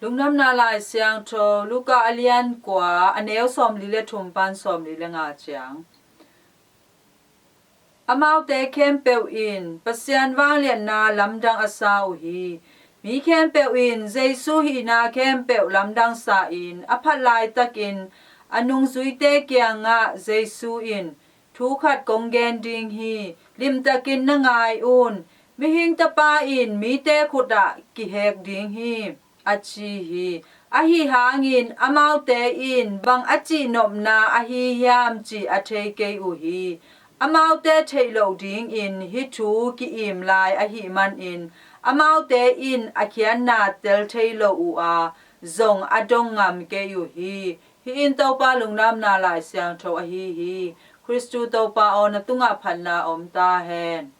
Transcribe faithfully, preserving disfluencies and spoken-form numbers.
Lungdamna Lai Siangtho Luka a lian kua, a neu sawmli le thum pan sawmli le nga ciang. Amaute khempeuh in Pasian vangliatna lamdang a sa uh hi. Mi khempeuh in Jesu hihna khempeuh lamdang sa-in a phat laitakin a nungzuite kiangah Jesu in, "Thu khat kong gen ding hi, limtakin na ngai un. Mihing Tapa in mite khutah kihek ding hi," a ci hi. Ahi hangin amaute in bang a cihnopna ahi hiam cih a thei kei uh hi. Amaute theih loh dingin hih thu ki-im lai ahih manin amaute in a khiatna tel thei lo uh a, zong a dong ngam kei uh hi. Hih in Topa Lungdamna Lai Siangtho ahi hi. Khristu Topa aw, na tungah phatna om ta hen.